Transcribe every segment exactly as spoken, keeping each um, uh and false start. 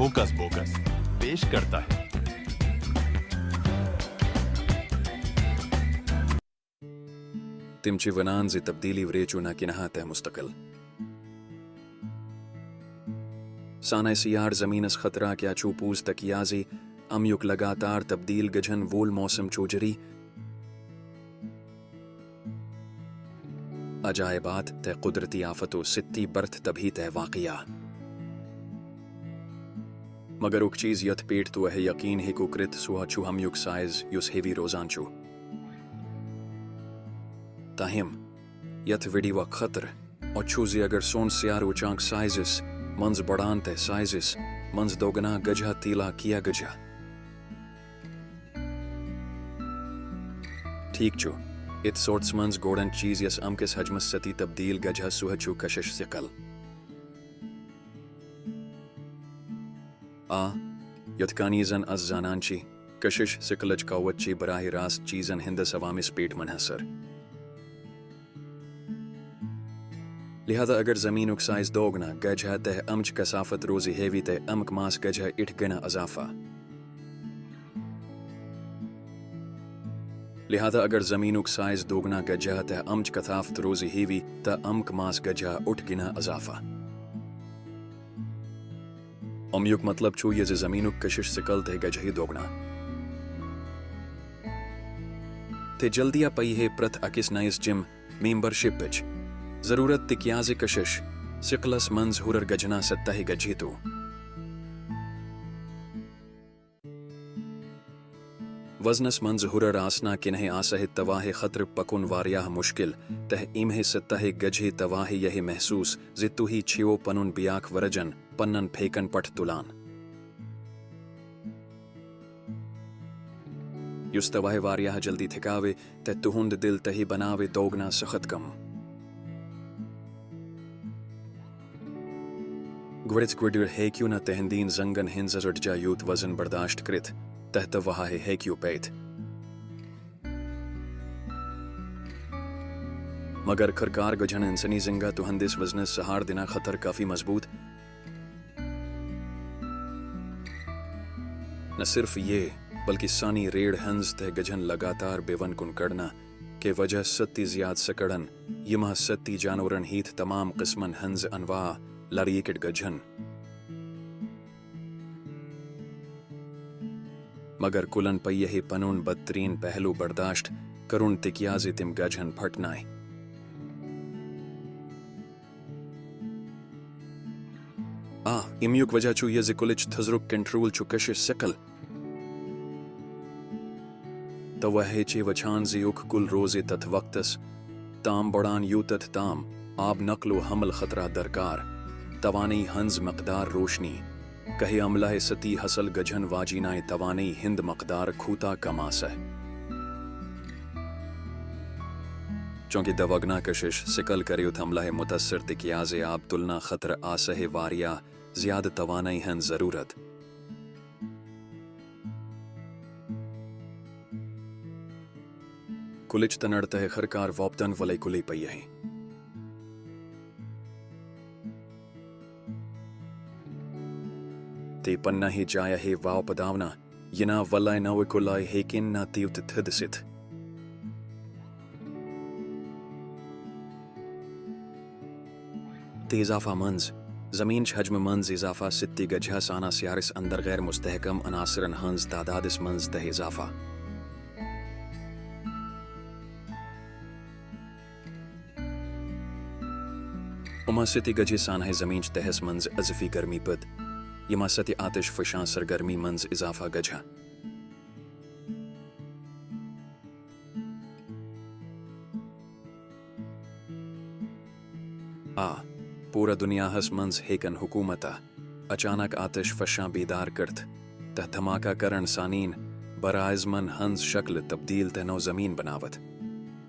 Hoax box پیش کرتا ہے۔ تم چھ ونان زِ تبدیلی وریچو نہ کنہا تہ مستقل۔ سانہ سیار زمینس خطرہ کیا چھو پوز تکیازِ امیک لگاتار تبدیل گجھن وول موسم چھو جری۔ عجائبات تہ قدرتی آفتو ستی برتھ تبھی تہ واقعہ۔ مگر اک چیز یتھ پیٹھ تو ہے یقین ہیکو کرت سو چھو ہمیک سائز یس ہیوی روزان چھو۔ تاہم، یتھ ویڈیو خطر اچھو زی اگر سون سیارو چانک سائزس منز بڑان تہ سائزس منز دوگنا گجھا تیلا کیا گجھا۔ ٹھیک چھو، ات سورتس منز گوڑن چیز یس امکس حجمس ستی تبدیل گجھا سوہ چھو کشش ثقل۔ آ، یتھ کانی زن از زانان چی، کشش ثقلچ قوت چی براہ راست چیزن ہندس عوامس پیٹھ منحصر۔ لہذا اگر زمینک سائز دوگنا گجھا تہ امچ کثافت روزی ہیوی تہ امک ماس گجھا اٹھ گنا اضافہ۔ لہذا اگر زمینک سائز دوگنا گجھا تہ امچ کثافت روزی ہیوی تہ امک ماس گجھا اٹھ گنا اضافہ۔ امیک مطلب چھو یہ زِ زمینک کشش ثقل تہ گجھے دوگنا۔ تہ جلدیا پئی ہے پرتھ اکس نئیس جم ممبرشپچ ضرورت تکیازِ کشش ثقلس منز ہرر گجھنا ستہ گجھے تو۔ وزنس منز ہرر آسنا کنہ آسہ تواہ خطر پکن واریاہ مشکل، تہ امہ ستہ گجھے تواہ یہ محسوس زِ توہی چھیو پنن بیاکھ ورجن پنن پھیکن پٹھ تلان۔ یس تواہ واریاہ جلدی تھکاوے تہ تہند دل تہی بناوے دوگنا سخت کم۔ گوڑچ گوڑر ہیکیو نہ تہندین زنگن ہنز رٹجا یوت وزن برداشت کرت، تہ تواہ ہیکیو پیت۔ مگر خرکار گجھن انسانی زنگا تہندس وزنس سہار دینا خطر کافی مضبوط۔ نہ صرف یہ، بلکہ سانی ریڑھ ہنز تہ گجھن لگاتار بیون کن کڑنا کہ وجہ ستی زیاد سکڑن، یما ستی جانورن ہیت تمام قسمن ہنز انواع لڑیکٹ گجھن۔ مگر کلن پیہ پنون بدترین پہلو برداشت کرن تکیازِ تم گجھن پھٹنائے۔ آ، امیک وجہ چھو یہ زِ کلچ تھزرک کنٹرول چھو کشش ثقل۔ توہے چھ وچھان زِ اک کل روزِ تتھ وقتس تام بڑان یوتتھ تام آب نقل و حمل خطرہ درکار، توانائی ہنز مقدار روشنی، کہے عملہ ستی حاصل گجھن واجینائے توانائی ہند مقدار کھوتا کم آسہ۔ چونکہ دوگنا کشش ثقل کریوتھ عملہ متاثر تکیازِ آب تلنا خطر آسہ واریاہ زیادہ توانائی ہن ضرورت۔ کلچ تنڑ تہ خرکار ووپدن ولے کلی پیہ۔ تے پنہ ہی جایہ ہے واو پداونا، ینا ولائے نو کلائے ہیکن نہ تیوت تھد ست۔ تہ اضافہ منز، زمین چھ حجم منز اضافہ ستی گجھا سانہ سیارس اندر غیر مستحکم عناصرن ہنز تعدادس منز تہ اضافہ۔ اما ستی گجھے سانہ زمین چھ تہس منز اضافی گرمی پد، یما ستی آتش فشان سرگرمی منز اضافہ گجھا۔ آ، پورہ دنیاہس منز ہیکن حکومتہ اچانک آتش فشاں بیدار کرت تہ دھماکہ کرن سانین براعظمن ہنز شکل تبدیل تہ نو زمین بناوت۔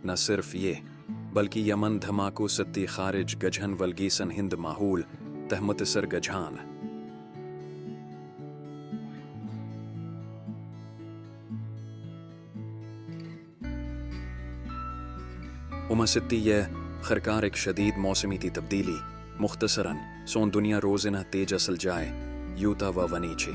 نہ صرف یہ، بلکہ یمن دھماکو ستی خارج گجھن ولگیسن ہند ماحول تہ متاثر گجھان۔ اما ستی یہ خرکار ایک شدید موسمیاتی تبدیلی، مختصراً، سون دنیا روزنہ تیج اصل جائے، یوتاہ و ونی چھ۔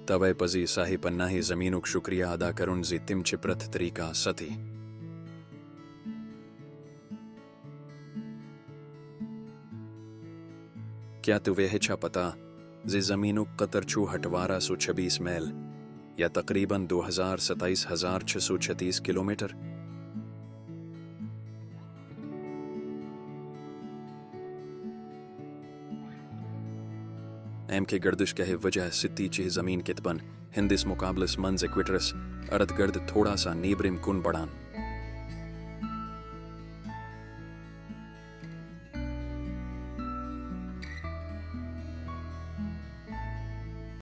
توے پزی ساہی پناہی زمینک شکریہ ادا کرن زی تم چھ پرتھ طریقہ ستی۔ کیا توے چھا پتہ زی زمینک قطر چھو ہٹوارہ سو چھبیس میل، یا تقریباً دو ہزار ستائیس ہزار چھ سو چھتیس کلومیٹر؟ امہ کہ گردش کہہ وجہ ستی چھ زمین کتبن ہندس مقابلس منز اکویٹرس ارد گرد تھوڑا سا نیبرم کن بڑان۔